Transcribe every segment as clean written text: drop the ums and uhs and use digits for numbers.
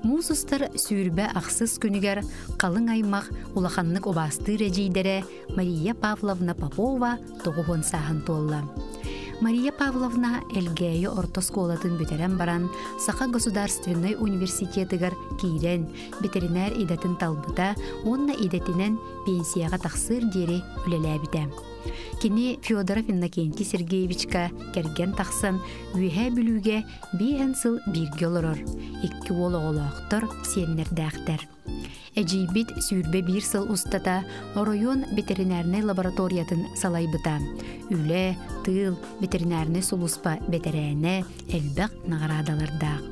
Муус устар 28 күнүгэр халыҥ аймах улаханнык убаастыыр эдьиийдэрэ Мария Павловна Попова 90 сааһын туолла. Мария Павловна Элгээйи орто оскуолатын бүтэрэн баран Саха государственнай университетыгар киирэн ветеринар идэтин талбыта уонна идэтинэн пенсияҕа тахсыар диэри үлэлээбитэ. Кини Федоров Иннокентий Сергеевичка кэргэн тахсан Үөһээ Бүлүүгэ биэһэн сыл бииргэ олорор, икки уол оҕолоохтор, сиэннэрдээхтэр. Эдьиийбит 21 сыл устата оройуон ветеринарнай лабораториятын салайбыта. Үлэ, тыыл, ветеринарнай сулууспа бэтэрээнэ, элбэх наҕараадалардаах.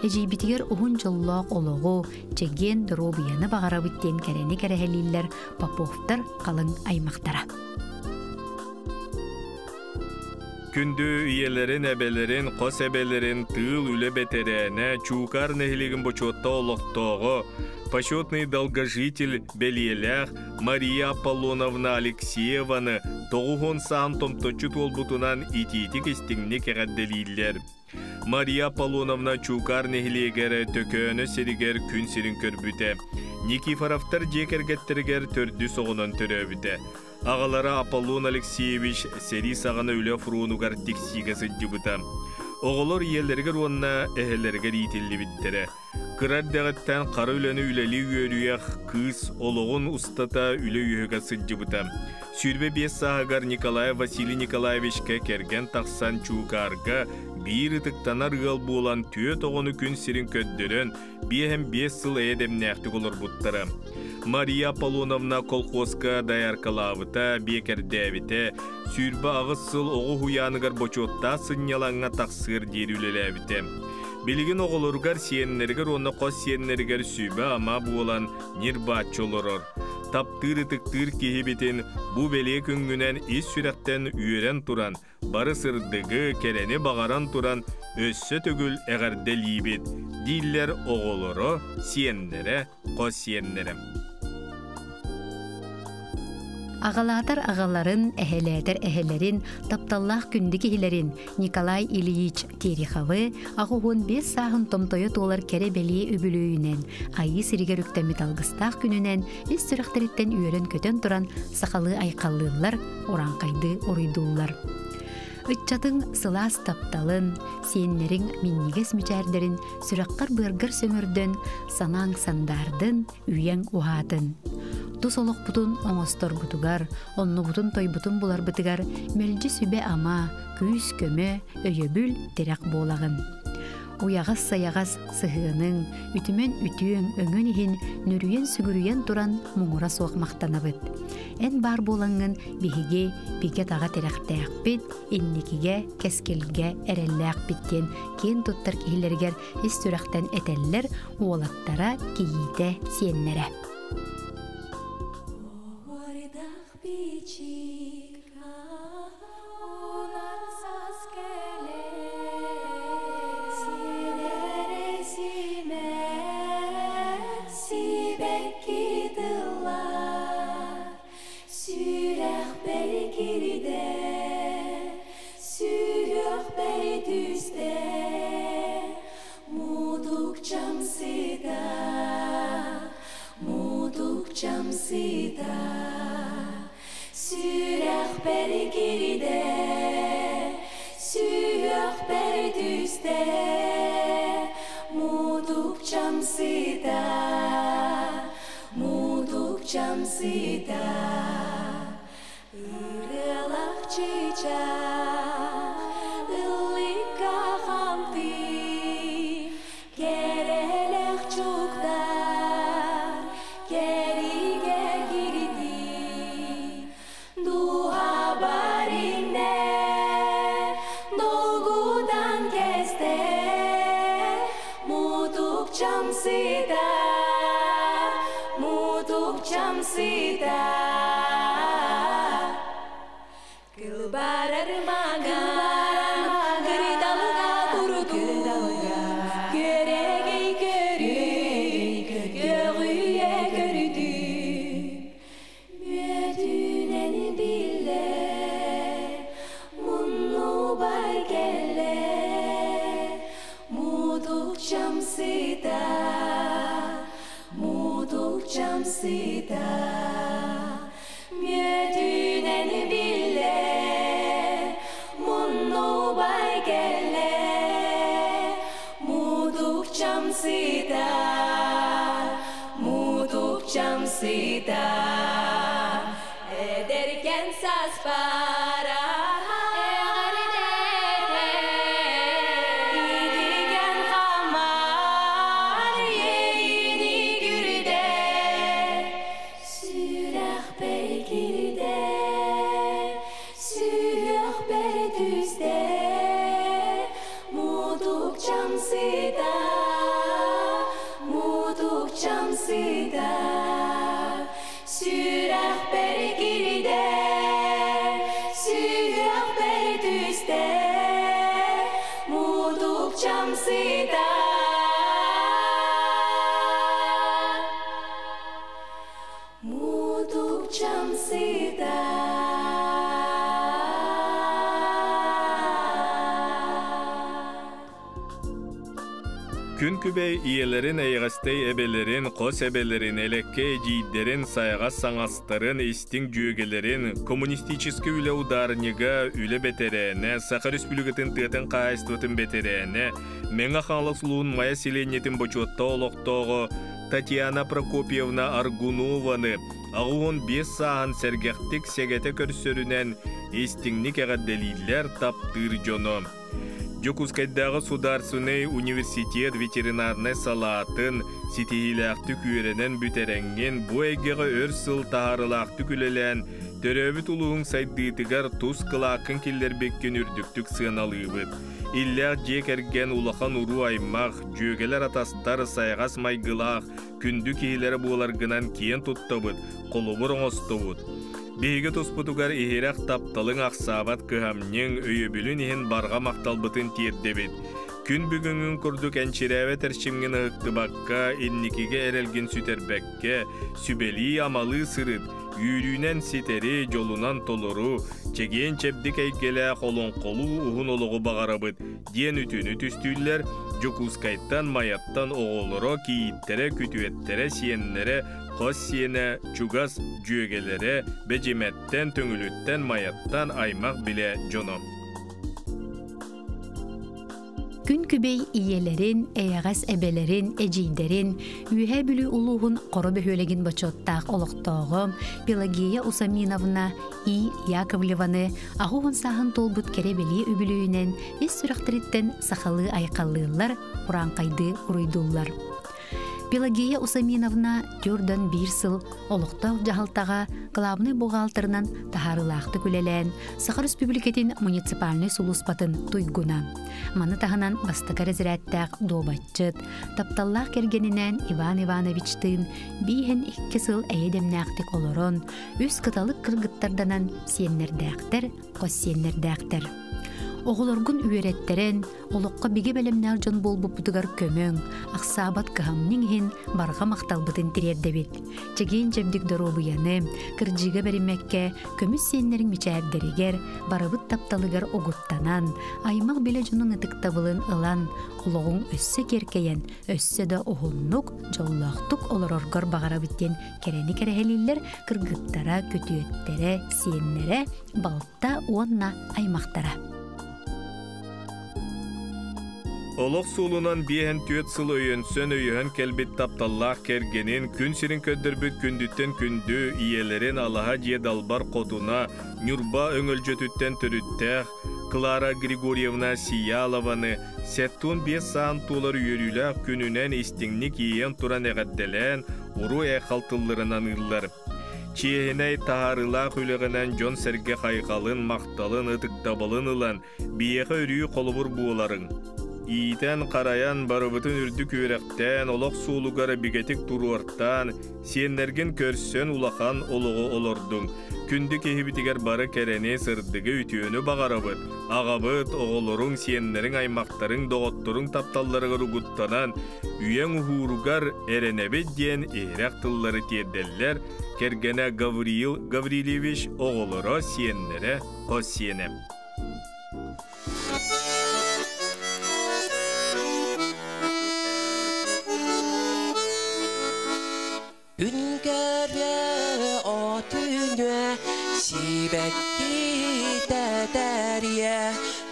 Эдьиийбитигэр уһун дьоллоох олоҕу, чэгиэн доруобуйаны баҕарабыт диэн кэрэни кэрэһэлииллэр Поповтар халыҥ аймахтара. Күндү ийэлэрин, эбэлэрин, хос эбэлэрин, тыыл үлэ бэтэрээнэ, Чуукаар нэһилиэгин бочуотта олохтооҕо, почетный долгожитель бэлиэлээх Мария Аполлоновна Алексееваны 90 саан томточчу туолбутунан итиитик-истиҥник эҕэрдэлииллэр. Мария Аполлоновна Чуукаар нэһилиэгэр Төкөөнө сиригэр күн сирин көрбүтэ. Никифоровтар дьиэ кэргэттэригэр төрдүс оҕонон төрөөбүтэ. Аҕалара Аполлон Алексеевич сэрии саҕана үлэ фронугар тиксиигэ сылдьыбыта. Оҕолор ийэлэригэр уонна эһэлэригэр иитиллибиттэрэ. Кыра эрдэҕиттэн хара үлэни үлэлии үөрүйэх кыыс олоҕун устата үлэ үөһүгэр сылдьыбыта. 25 сааһыгар Николай Василий Николаевичка кэргэн тахсан Чуукаарга биир ытыктанар ыал буолан түөрт оҕону күн сирин көрдөрөн, биэһэн биэс сыл эйэ дэмнээхтик олорбуттара. Мария Аполлоновна колхозка дояркалаабыта, биэкэрдээбитэ, 28 сыл оҕо уһуйааныгар бочуоттаах сынньалаҥҥа тахсыар диэри үлэлээбитэ. Билигин оҕолоругар, сиэннэригэр уонна хос сиэннэригэр сүбэ-ама буолан ньир-бааччы олорор. Таптыыр-ытыктыыр киһибитин бу бэлиэ күҥҥүнэн ис сүрэхтэн үөрэн туран, бары сырдыгы, кэрэни баҕаран туран өссө төгүл эҕэрдэлиибит, дииллэр оҕолоро, сиэннэрэ, хос сиэннэрэ. Аҕалаатар аҕаларын, эһэлээтэр эһэлэрин, тапталлаах күндү киһилэрин Николай Ильич Тереховы 85 сааһын томтойо туолар кэрэ-бэлиэ үбүлүөйүнэн, Айыы сиригэр үктэммит алгыстаах күнүнэн ис сүрэхтэриттэн үөрэн-көтөн туран сахалыы айхаллыыллар, урааҥхайдыы уруйдууллар. Ыччатыҥ сылаас тапталын, сиэннэриҥ минньигэс мичээрдэрин сүрэххэр-быаргар сөҥөрдөн, санааҥ сандаардын, үйэҥ уһаатын. Тус олохпутун оҥосторбутугар, оннубутун-тойбутун буларбытыгар мэлдьи сүбэ-ама, күүс-көмө, өйөбүл, тирэх буолаҕын. Уйаҕас-сайаҕас сыһыаныҥ, үтүмэн үтүөҥ өҥөн иһин нөрүйэн-сүгүрүйэн туран муҥура суох махтанабыт. Эн баар буолаҥҥын биһиги бигэ-таҕа тирэхтээхпит, инникигэ, кэскилгэ эрэллээхпит диэн киэн туттар киһилэригэр ис сүрэхтэн этэллэр уолаттара, кийиитэ, сиэннэрэ. Сүрэхпэр кирдэ, сүһүөхпэр түстэ, мутукчам сыта, мутукчам сыта. Сүрэхпэр кирдэ, сүһүөхпэр түстэ, мутукчам сыта, мутукчам сыта. Ырыалах чыычаах, ыллыкка хамтыы, кэрэлэх чуктар, кэригэ киритии, дууһабар иҥнэ, долгутан кэстэ, мутукчам сыта, мутукчам сыта. Кылбарар маҥан, кырдалга турдуу, күөрэгэй көрүү, көҕүйэ көрдүү. Мүөтүнэн биллэр, муннубар кэллэ, мутукчам. Мутукчам сыта, мутукчам сыта, мүөтүнэн биллэр, муннубар кэллэ. Мутукчам сыта, мутукчам сыта, эдэркэн саспара эҕэрдэтэ, итигэн хамар иэйиини күрдэ, сүрэхпэр киирдэ, сүһүөхпэр түстэ, мутукчам сыта, мутукчам сыта, сүрэхпэр киирдэ, сүһүөхпэр түстэ, мутукчам сыта. Мутукчам сыта. Күн күбэй ийэлэрин, эйэҕэстэй эбэлэрин, хос эбэлэрин, элэккэ эдьиийдэрин, сайаҕас саҥастарын, истиҥ дьүөгэлэрин, коммунистическай үлэ ударнига, үлэ бэтэрээнэ, Саха Республикатын тыатын хаһаайыстыбатын бэтэрээнэ, Мэҥэ Хаҥалас улууһун Майа сэлиэнньэтин бочуоттаах олохтооҕо Татьяна Прокопьевна Аргунованы 85 сааһын сэргэхтик сэгэтэ көрсөрүнэн истиҥник эҕэрдэлииллэр таптыыр дьоно. Дьокуускайдааҕы Сударственный университет ветеринарнай салаатын ситиһиилээхтик үөрэнэн бүтэрэҥҥин бу эйгэҕэ өр сыл таһаарыылаахтык үлэлээн, төрөөбүт улууһуҥ сайдыытыгар тус кылааккын киллэрбиккин үрдүктүк сыаналыыбыт. Иллээх дьиэ кэргэн улахан уруу-аймах, дьүөгэлэр-атастар сайаҕас майгылаах, күндү киһилэрэ буоларгынан киэн туттабыт, холобур оҥостобут. Биһиги туспутугар иһирэх тапталыҥ ахсаабат кыһамньыҥ, өйөбүлүн иһин барҕа махталбытын тиэрдэбит. Күн бүгүҥҥүн курдук энчирээбэт эрчимҥин ыһыктыбакка, инникигэ эрэлгин сүтэрбэккэ, сүбэлии-амалыы сырыт, үөрүүнэн ситэри, дьолунан толору, чэгиэн-чэбдик эйгэлээх олоҥхолуу уһун олоҕу баҕарабыт диэн үтүөнү түстүүллэр Дьокуускайтан, Майаттан оҕолоро, кийииттэрэ, күтүөттэрэ, сиэннэрэ, хос сиэнэ, чугас дьүөгэлэрэ, Бэдьимэттэн, Төҥүлүттэн, Майаттан аймах-билэ дьоно. Күн күбэй ийэлэрин, эйэҕэс эбэлэрин, эдьиийдэрин, Үөһээ Бүлүү улууһун Хоро бөһүөлэгин бочуоттаах олохтооҕо Пелагея Усаминовна И. Яковлеваны 80 сааһын туолбут кэрэ бэлиэ үбүлүөйүнэн ис сүрэхтэриттэн сахалыы айхаллыыллар, урааҥхайдыы уруйдууллар. Пелагея Усаминовна төрдөн биир сыл олохтоох дьаһалтаҕа главнай бухгалтерынан таһаарыылаахтык үлэлээн, Саха Республикатын муниципальнай сулууспатын туйгуна. Маны таһынан бастакы разрядтаах дуобатчыт, тапталлаах кэргэнинээн Иван Ивановичтыын бииһэн икки сыл эйэ дэмнээхтик олорон, үс кыталык кыргыттарданан сиэннэрдээхтэр, хос сиэннэрдээхтэр. Оҕолоргун үөрэттэрэн, олоххо бигэ бэлэмнээх дьон буолбуппутугар көмөҥ, ахсаабат кыһамньыҥ иһин барҕа махталбытын тириэрдэбит. Чэгиэн-чэбдик доруобуйаны, кырдьыыга бэриммэккэ, көмүс сиэннэриҥ мичээрдэригэр, барыбыт тапталыгар угуттанан, аймах билэ дьонуҥ ытыктабылын ылан, олоҕуҥ өссө киэркэйэн, өссө да уһуннук, дьоллоохтук олороргор баҕарабыт диэн кэрэни кэрэһэлииллэр кыргыттара, күтүөттэрэ, сиэннэрэ, балта уонна аймахтара. Олох суолунан биэһэн түөрт сыл өйөнсөн өйөһөн кэлбит тапталлаах кэргэнин, күн сирин көрдөрбүт күндүттэн күндү ийэлэрин алаһа дьиэ далбар хотуна, Ньурба өҥөлдьөтүттэн төрүттээх Клара Григорьевна Сиялованы 75 саан туолар үөрүүлээх күнүнэн истиҥник иэйэн туран эҕэрдэлээн, уруй-айхал тылларын аныыллар. Чиэһинэй, таһаарыылаах үлэҕинэн дьон-сэргэ хайҕалын, махталын, ытыктабылын ылан, биһиэхэ өрүү холобур буоларыҥ. Иитэн-харайан, барыбытын үрдүк үөрэхтээн, олох суолугар бигэтик туруортаан, сиэннэргин көрсөн улахан олоҕу олордуҥ. Күндү киһибитигэр бары кэрэни, сырдыгы, үтүөнү баҕарабыт. Аҕабыт, оҕолоруҥ, сиэннэриҥ, аймахтарыҥ, доҕотторуҥ тапталларыгар угуттанан, үйэҥ уһууругар эрэнэбит диэн иһирэх тыллары тиэрдэллэр кэргэнэ Гавриил Гаврильевич оҕолоро, сиэннэрэ, хос сиэнэ. Сибэкки тэтэрийэ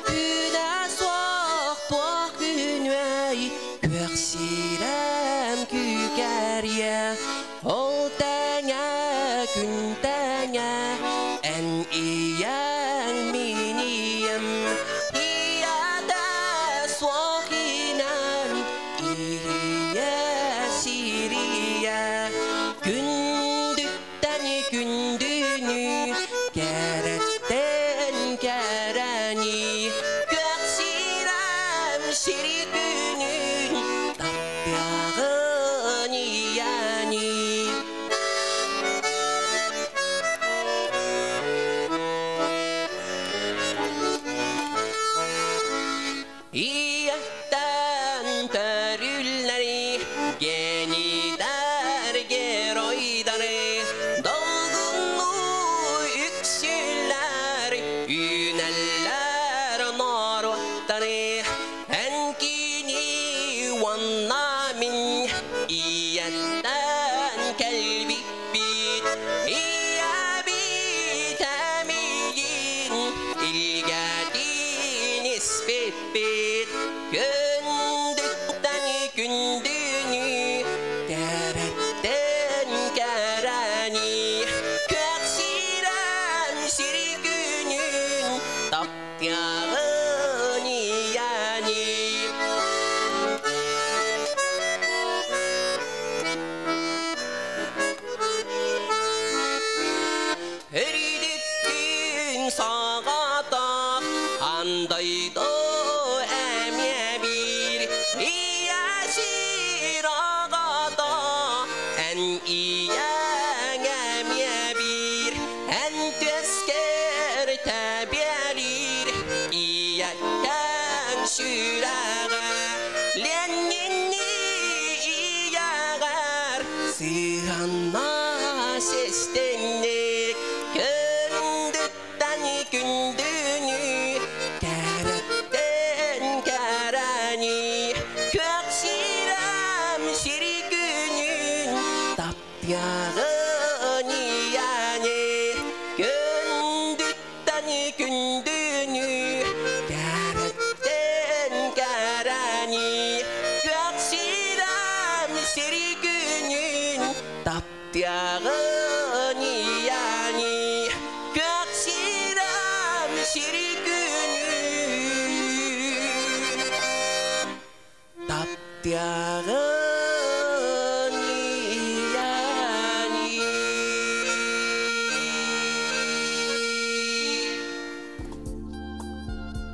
Күнэ суох туох күнүөй Күөх сирэм күүкэрийэ Ол тэҥэ күн тэҥэ Эн ийэҥ мин ийэм Ийэтэ суох инэн Ийэ сирийэ Күндүттэн күндүнү Кэрэттэн кэрэни Күөх сирэм сири күнүн Таптыаҕын ийэни. Ийэттэн төрүллэри, генийдэр геройдары, долгуннуу үксүллэр, үүнэллэр норуоттары. Эн кини уонна мин ийэттэн кэлбиппит, ийэбит эмиийин илгэтин испиппит. Күндүттэн күндүнү, кэрэттэн кэрэни, күөх сирэм сири күнүн таптыаҕын ийэни. Эридиттин саҕатах андайда эмиэ биир ийэ сир аҕата эн ийэҥ эмиэ биир эн түөскэр тэбиэлиир ийэттэн сүрэҕэ Ленинни ийэҕэр сыһанна систинник күндүттэн күндүнү кэрэттэн кэрэни күөх сирэм сири күнүн таптыаҕын ийэни күндүттэн күндүнү кэрэттэн кэрэни күөх сирэм сири күнүн таптыаҕын ийэни күөх сирэм сири күнүн таптыаҕын ийэни.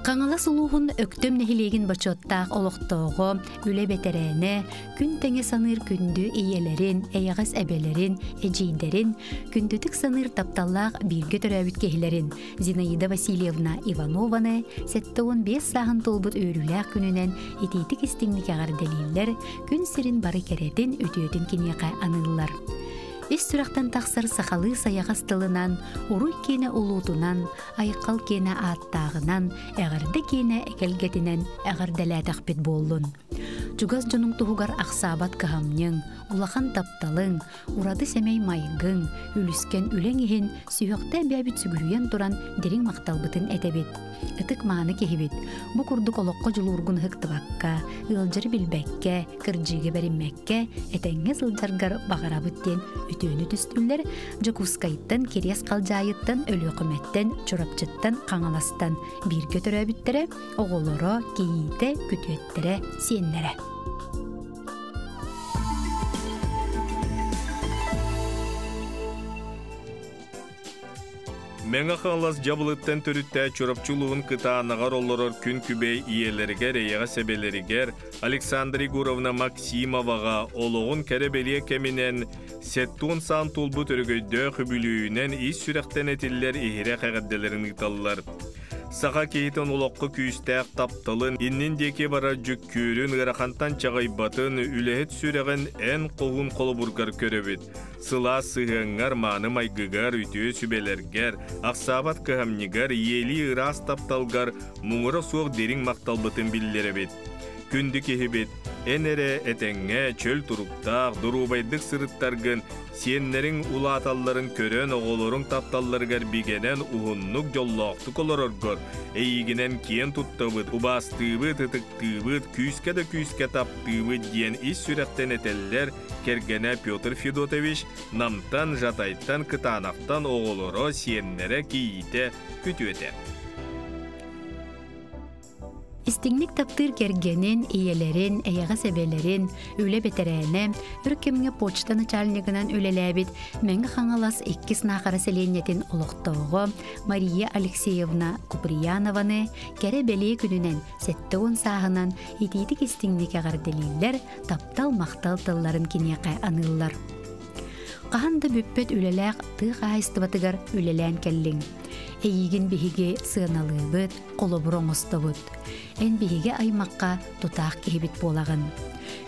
Хаҥалас улууһун Өктөм нэһилиэгин бочуоттаах олохтооҕо, үлэ бэтэрээнэ, күн тэҥэ саныыр күндү ийэлэрин, эйэҕэс эбэлэрин, эдьиийдэрин, күндүтүк саныыр тапталлаах бииргэ төрөөбүт киһилэрин Зинаида Васильевна Иванованы 75 сааһын туолбут үөрүүлээх күнүнэн итиитик истиҥник эҕэрдэлииллэр, күн сирин бары кэрэтин, үтүөтүн киниэхэ аныыллар. Ис сүрэхтэн тахсар сахалыы сайаҕас тылынан, уруй киэнэ улуутунан, айхал киэнэ ааттааҕынан, эҕэрдэ киэнэ экэлгэтинэн эҕэрдэлээтэхпит буоллун. Чугас дьонуҥ туһугар ахсаабат кыһамньыҥ, улахан тапталыҥ, ураты сэмэй майгыҥ, үлүскэн үлэҥ иһин сүһүөхтэ бэйэбит сүгүрүйэн туран дириҥ махталбытын этэбит. Ытык мааны киһибит, бу курдук олоххо дьулуургун ыһыктыбакка, ыалдьары билбэккэ, кырдьыыга бэриммэккэ, этэҥҥэ сылдьаргар баҕарабыт диэн үтүөнү түстүүллэр Дьокуускайтан, Кириэс Халдьаайыттан, Өлүөхүмэттэн, Чурапчыттан, Хаҥаластан бииргэ төрөөбүттэрэ, оҕолоро, кийиитэ, күтүөттэрэ, сиэннэрэ. Мэҥэ Хаҥалас дьабылыттан төрүттээх Чурапчы улууһун кытаанаҕар олорор күн күбэй ийэлэригэр, эйэҕэс эбэлэригэр Александра Егоровна Максимоваҕа олоҕун кэрэ-бэлиэ кэминэн 70 саан туолбут өрөгөйдөөх үбүлүөйүнэн ис сүрэхтэн этиллэр иһирэх эҕэрдэлэрин ыыталлар. Саха киһитин олоххо күүстээх тапталын, иннин диэки барар дьүккүөрүн, ыарахантан чаҕыйбатын, үлэһит сүрэҕин эн хоһуун холобургар көрөбүт. Сылаас сыһыаҥҥар, мааны майгыгар, үтүө сүбэлэргэр, ахсаабат кыһамньыгар, ийэлии ыраас тапталгар муҥура суох дириҥ махталбытын биллэрэбит. Күндү киһибит, Эн эрэ этэҥҥэ чөл туруктаах, доруобайдык сырыттаргын, сиэннэриҥ улааталларын көрөн, оҕолоруҥ тапталларыгар бигэнэн уһуннук дьоллоохтук олороргор, эйигинэн киэн туттабыт, убаастыыбыт, ытыктыыбыт, күүскэ да күүскэ таптыыбыт диэн ис сүрэхтэн этэллэр кэргэнэ Петр Федотович, Намтан, Жатайтан, Кытаанахтан оҕолоро, сиэннэрэ, кийиитэ, күтүөтэ. Истиҥник таптыыр кэргэнин, ийэлэрин, эйэҕэс эбэлэрин, үлэ бэтэрээнэ, өр кэмҥэ почта начальнигынан үлэлээбит Мэҥэ Хаҥалас иккис Наахара сэлиэнньэтин олохтооҕо Мария Алексеевна Куприянованы кэрэ бэлиэ күнүнэн 70 сааһынан итиитик истиҥник эҕэрдэлииллэр, таптал-махтал тылларын киниэхэ аныыллар. Хаһан да бүппэт үлэлээх тыа хаһаайыстыбатыгар үлэлээн кэллиҥ. Эйиигин биһиги сыаналыыбыт, холобур оҥостобут. Эн биһиги аймахха тутаах киһибит буолаҕын.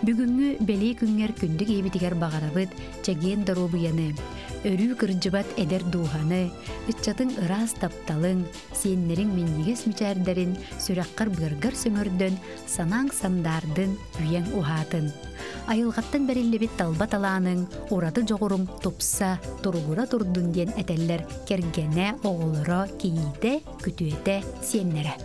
Бүгүҥҥү бэлиэ күҥҥэр күндү киһибитигэр баҕарабыт чэгиэн доруобуйаны, өрүү кырдьыбат эдэр дууһаны, ыччатыҥ ыраас тапталыҥ, сиэннэриҥ минньигэс мичээрдэрин сүрэххэр-быаргар сөҥөрдөн, санааҥ сандаардын, үйэҥ уһаатын. Айылҕаттан бэриллибит талба талааныҥ, ураты дьоҕуруҥ тупса, туругура турдун диэн этэллэр кэргэнэ, оҕолоро, кийиитэ, күтүөтэ, сиэннэрэ.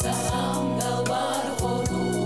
Сахам далбар.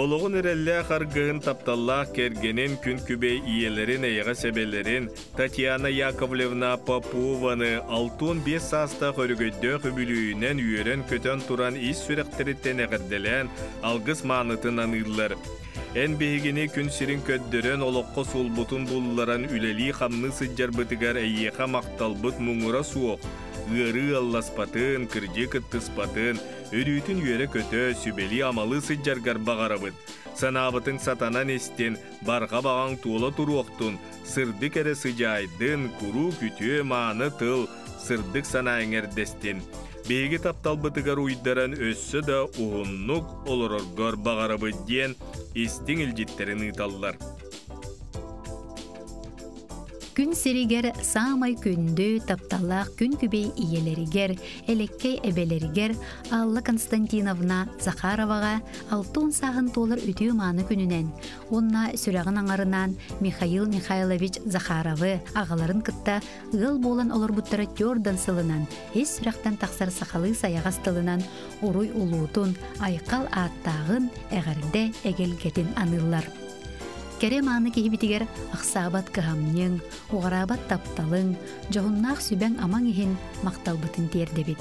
Олоҕун эрэллээх аргыһын тапталлаах кэргэнин күн күбэй ийэлэрин эйэҕэс эбэлэрин Татьяна Яковлевна Попованы 65 саастаах өрөгөйдөөх үбүлүөйүнэн үөрэн-көтөн туран ис сүрэхтэриттэн эҕэрдэлээн алгыс маанытын аныыллар. Эн биһигини күн сирин көрдөрөн олоххо суолбутун булларан үлэлии-хамныы сылдьарбытыгар эйиэхэ махталбыт муҥура суох. Ыарыы алласпатын, кырдьыы кыттыспатын, өрүүтүн үөрэ-көтө, сүбэлии-амалыы сылдьаргар баҕарабыт. Санаабытыҥ сатанан истин, барҕа баҕаҥ туола туруохтун, сырдык эрэ сыдьаайдын, куруук үтүө мааны тыл, сырдык санаа эҥэрдэстин. Биһиги тапталбытыгар уйдаран өссө да уһуннук олороргор баҕарабыт диэн истиҥ илдьиттэрин ыыталлар. Күн сиригэр саамай күндү, тапталлаах күн күбэй ийэлэригэр, элэккэй эбэлэригэр Алла Константиновна Захароваҕа 60 сааһын туолар үтүө-мааны күнүнэн уонна сүрэҕин аҥарынан Михаил Михайлович Захаровы аҕаларын кытта ыал буолан олорбуттара түөрт сылынан ис сүрэхтэн тахсар сахалыы сайаҕас тылынан уруй улуутун, айхал ааттааҕын, эҕэрдэ эгэлгэтин аныыллар. Кэрэ мааны киһибитигэр ахсаабат кыһамньыҥ, уҕараабат тапталыҥ, дьоһуннаах сүбэҥ-амаҥ иһин махталбытын тиэрдэбит.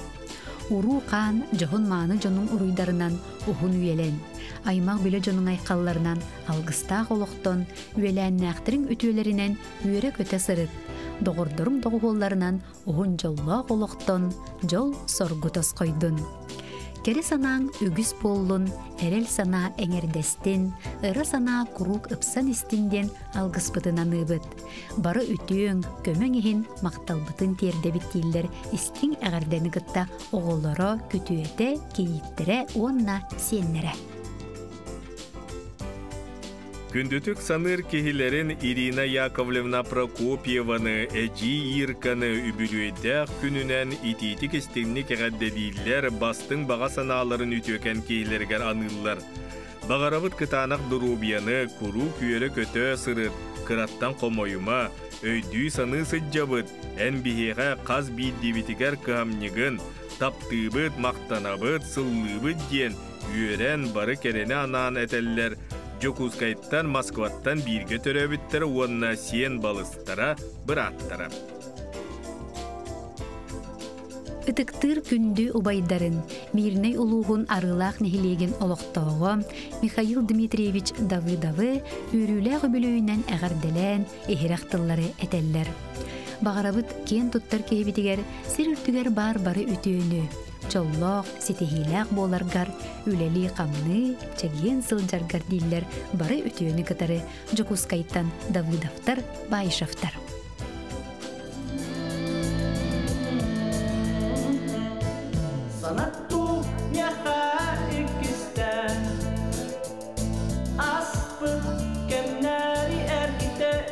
Уруу-хаан дьоһун мааны дьонуҥ уруйдарынан уһун үйэлэн, аймах билэ дьонуҥ айхалларынан алгыстаах олохтон, үөлээннээхтэриҥ үтүөлэринэн үөрэ-көтө сырыт, доҕордоруҥ доҕуһуолларынан уһун дьоллоох олохтон дьол-соргу тосхойдун. Кэрэ санааҥ үгүс буоллун, эрэл санаа эҥэрдэстин, ыра санаа куруук ыпсан истин диэн алгыспытын аныыбыт. Бары үтүөҥ, көмөҥ иһин махталбытын тиэрдэбит дииллэр истиҥ эҕэрдэни кытта оҕолоро, күтүөтэ, кийииттэрэ уонна сиэннэрэ. Күндүтүк саныыр киһилэрин Ирина Яковлевна Прокопьеваны, Эдьиий Ирканы үбүлүөйдээх күнүнэн итиитик истиҥник эҕэрдэлииллэр, бастыҥ баҕа санааларын үтүөкэн киһилэригэр аныыллар. Баҕарабыт кытаанах доруобуйаны, куруук үөрэ-көтө сырыт, кыраттан хомойума, өйдүү-саныы сылдьабыт, эн биһиэхэ хас биирдиибитигэр кыһамньыгын, таптыыбыт, махтанабыт, сыллыыбыт диэн үөрэн бары кэрэни анаан этэллэр Дьокуускайтан, Москваттан бииргэ төрөөбүттэрэ уонна сиэн балыстара, бырааттара. Ытыктыыр күндү убайдарын, Мирнэй улууһун Арыылаах нэһилиэгин олохтооҕо Михаил Дмитриевич Давыдовы үөрүүлээх үбүлүөйүнэн эҕэрдэлээн иһирэх тыллары этэллэр. Баҕарабыт киэн туттар киһибитигэр сир үрдүгэр баар бары үтүөнү, дьоллоох, ситиһиилээх буоларгар, үлэлии-хамныы, чэгиэн сылдьаргар дииллэр бары үтүөнү кытары Дьокуускайтан Давыдовтар, Баишевтар. Санаттуу миэхэ иккистээн Аспыт кэмнэри эргитэн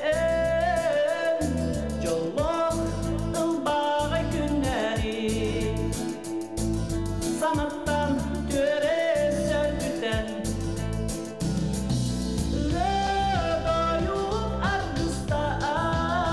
Дьоллоох ылбаҕай күннэри Санаттан түөрэ сөргүтэн Ырыа-тойук аргыстаан.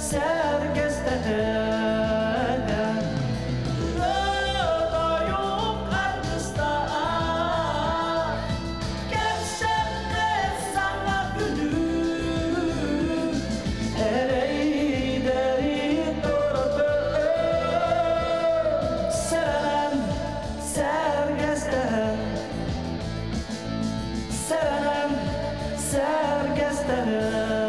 Сэргэстэһэн Тойук аргыстаах Кэпсэппэт саҥа күнүм Эрэйдэри туоратан Сэрэнэн сэргэстэһэн Сэрэнэн сэргэстэһэн.